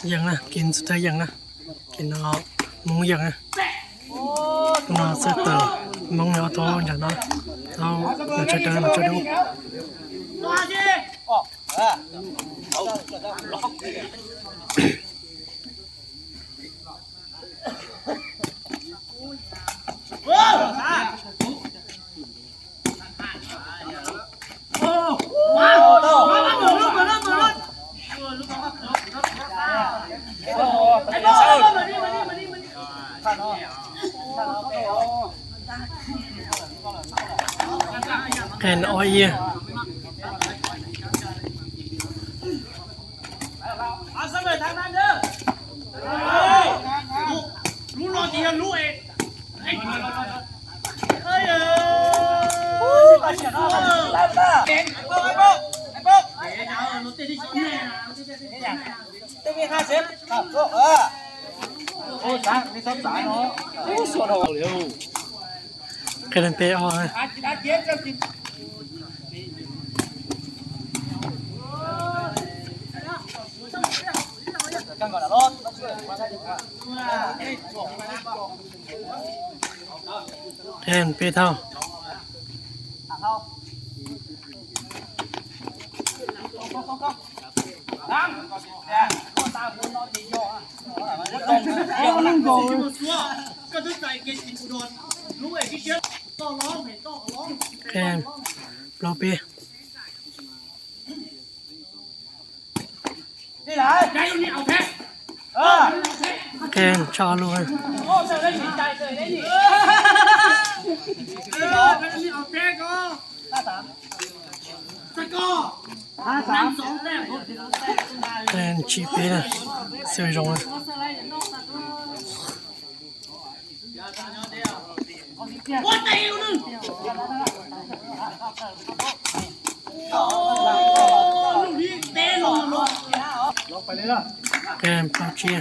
ຢ່າງນະ ກິນສຸດທ້າຍຢ່າງນະ ກິນເອົາມຸ້ງຢ່າງນະ ນອນເສີດເຕີ ມຸ້ງເອົາໂຕຢ່າງນະ ເອົາມາຊ່ວຍເດີ ມາຊ່ວຍດູ. ແຜ່ນອ້ອຍເອີຍ ເອົາສະເໝີທາງນັ້ນເດີ ເອີຍ ຮູ້ ຮູ້ລອດດີ ຮູ້ເອງ ແທນເປເທົ່າ ແທນໂລເປ. ແທນຊາໂລ ແທນຊີເປນະ ເຊີຢອງນະ. ແກມເຂົ້າເຊຍ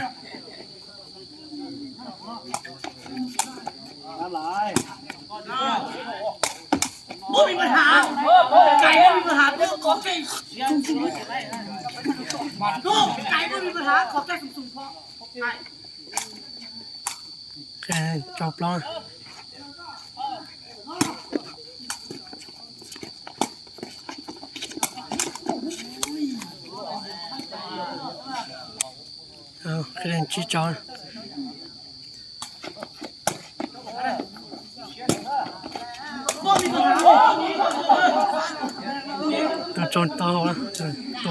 ບໍ່ມີບັນຫາ ໄກ່ບໍ່ມີບັນຫາ ເດີ ຂໍແຄ່ ໄກ່ບໍ່ມີບັນຫາ ຂໍແຄ່ສູງໆ ພໍ. ແຄ່ຈອບລອງ ເອົາ ແຄ່ຈີ່ຈອບ ໂຕໂຈນເຕົາລະ ໂຕ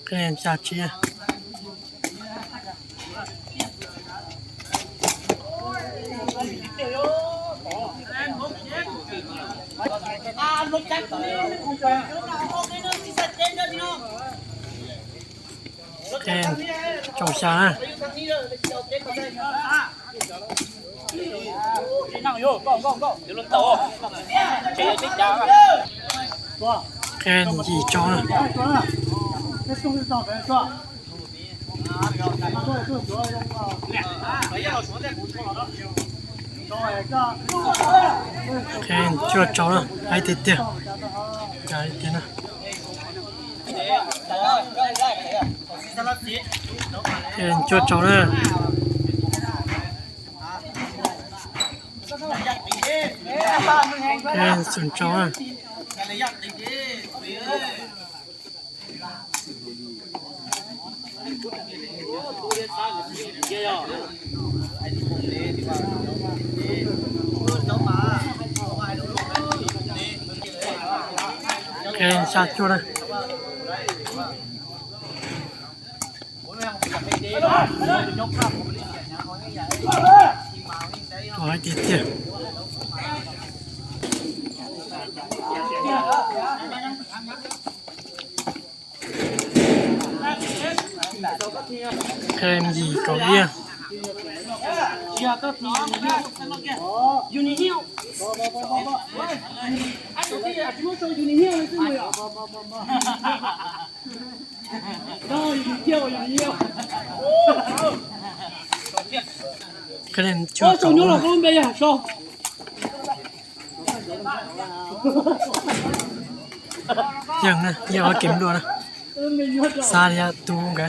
ຄະແນນຈາກເຊຍ ແທນເຈົ້າຊາ ແທນຈີ່ຈອ ແທນຈົວຈອ ໄອຕິດເຕ ໄອຕິດເຕນະ. ແທນຈົວຈອ ແທນສູນຈອ ແຂງສາກຈຸນະ ໂອ້ຍ ຕິດເຕະ. ແຄມຢີເກົາເອຍ. ຄະແນນເຊື່ອມຕໍ່. ໂອ້ ໂຊໂຍໂຣໂກລັມເບຍໂຊ. ຍັງນະ ຢ່າວ່າເກມດ້ວຍນະ ຊາດຍາຕູກະ.